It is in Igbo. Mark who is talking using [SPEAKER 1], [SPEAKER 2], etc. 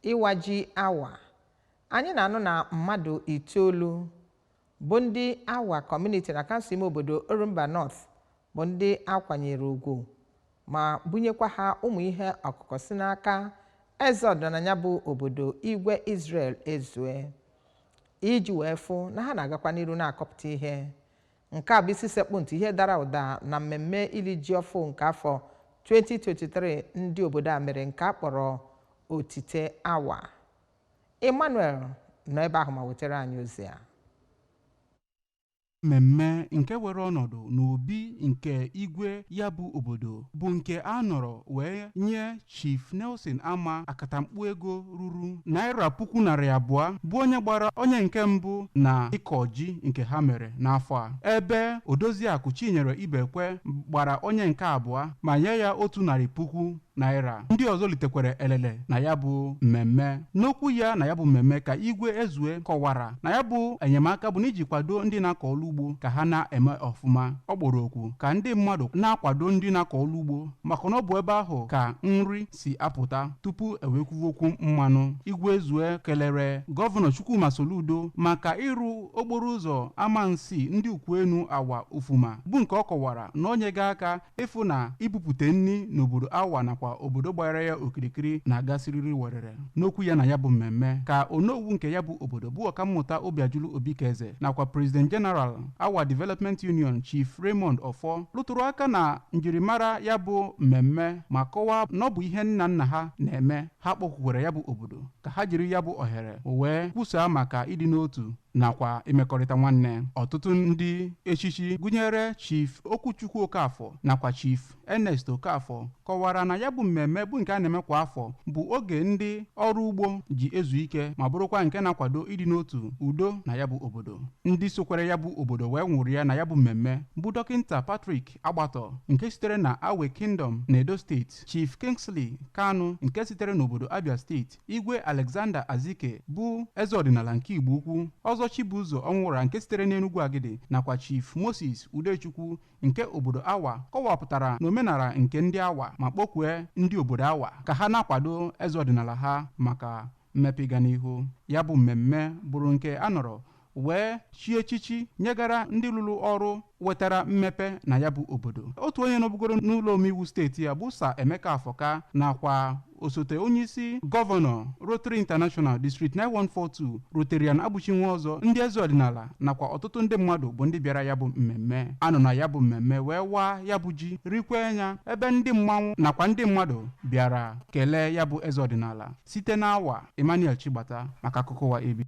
[SPEAKER 1] Ịwa ji Awa. Anyị na-anụ na mmadụ 9 bụ ndị Awa community na kansụl ime obodo Orumba North bụ ndị akwanyere ugwu ma bunyekwa ha ụmụ ihe ọkụkọ si n'aka eze ọdịnala ya bụ obodo, Igwe Israel Ezue, iji wee fụ na ha na-agakwa n'iru na-akọpụta ihe. Nke a bụ isi sekpụ ntị ihe dara ụda na mmemme iri ji ọfụ nke afọ 2023 ndị obodo a mere, nke a kpọrọ Otite Awa. Emmanuel nọ ebe ahụ ma wetara anyị ozi a.
[SPEAKER 2] Mmemme nke were ọnọdụ n'obi nke igwe ya bụ obodo bụ nke a nọrọ wee nye Chief Nelson Ama akatamkpu ego ruru naira 200,000, bụ onye gbara onye nke mbụ na ịkọ ji nke ha mere n'afọ a, ebe Odoziakụ Chinyere Ibekwe gbara onye nke abụọ ma nye ya ₦100,000. Ndị ọzọ litekwere elele na ya bụ mmemme. N'okwu ya na ya bụ mmemme ka Igwe Ezue kọwara na ya bụ enyemaka bụ n'iji kwado ndị na-akọ ọrụ ugbo ka ha na-eme ọfụma. Ọ kpọrọ okwu ka ndị mmadụ na-akwado ndị na-akọ ọrụ ugbo, maka na ọ bụ ebe ahụ ka nri si apụta tupu ewekwuwe okwu mmanụ. Igwe Ezue kelere Gọvanọ Chukwuma Soludo maka ịrụ okporo ụzọ Amansi ndị Ukwuenu Awa Ufuma, bụ nke ọ kọwara na o nyego aka ịfụ na ibupute nri n'obodo Awa nakwa obodo gbara ya okirikiri na-agasịrịrị werere. N'okwu ya na ya bụ mmemme ka onowu nke ya bụ obodo, bụ Ọkammụta Obiajulu Obikeze, nakwa President General Awa Development Union, Chief Raymond Ofo, rụtụrụ aka na njirimara ya bụ mmemme ma kọwaa na ọ bụ ihe nna nna ha na-eme. Ha kpọkwukwere ya bụ obodo ka ha jiri ya bụ ohere wee kwusaa maka ịdị n'otu nakwa imekọrịta nwanne. Ọtụtụ ndị echichi, gụnyere Chief Okwuchukwu Okafọ nakwa Chief Ernest Okafọ, kọwara na ya bụ mmemme bụ nke a na-eme kwa afọ bụ oge ndị ọrụ ugbo ji ezu ike ma bụrụkwa nke na-akwado ịdị n'otu, udo na ya bụ obodo. Ndị sokwere ya bụ obodo wee nwụrụ ya na ya bụ mmemme bụ Dọkịnta Patrick Agbatọ nke sitere na Awe Kingdom na Edo Steeti, Chief Kingsley Kanu nke sitere n'obodo Abia Steeti, Igwe Alexander Azike bụ eze ọdịnala nke Igbo Ukwu, Ọzọ Chibuzo Ọnwụra nke sitere n'Enugwu Agidi, nakwa Chief Moses Udechukwu nke obodo Awa. Kọwapụtara n'omenala nke ndị Awa ma kpọkwue ndị obodo Awa ka ha na-akwado eze ọdịnala ha maka mmepe ịga n'ihu. Ya bụ mmemme bụrụ nke a nọrọ wee chie echichi nyegara ndị lụrụ ọrụ wetara mmepe na ya bụ obodo. Otu onye nọbugoro n'ụlọ omeiwu steeti ya bụ Sir Emeka Afọka nakwa osote onyeisi gọvanọ Rotary International District 9142, Rotarian Abuchi Nwaọzọ, ndị eze ọdịnala nakwa ọtụtụ ndị mmadụ bụ ndị bịara ya bụ mmemme. Anọ na ya bụ mmemme wee waa ya bụ ji, rikwe ya, ebe ndị mmanwụ nakwa ndị mmadụ bịara kelee ya bụ eze ọdịnala. Site n'Awa, Emmanuel Chigbata maka akụkọ ụwa AB.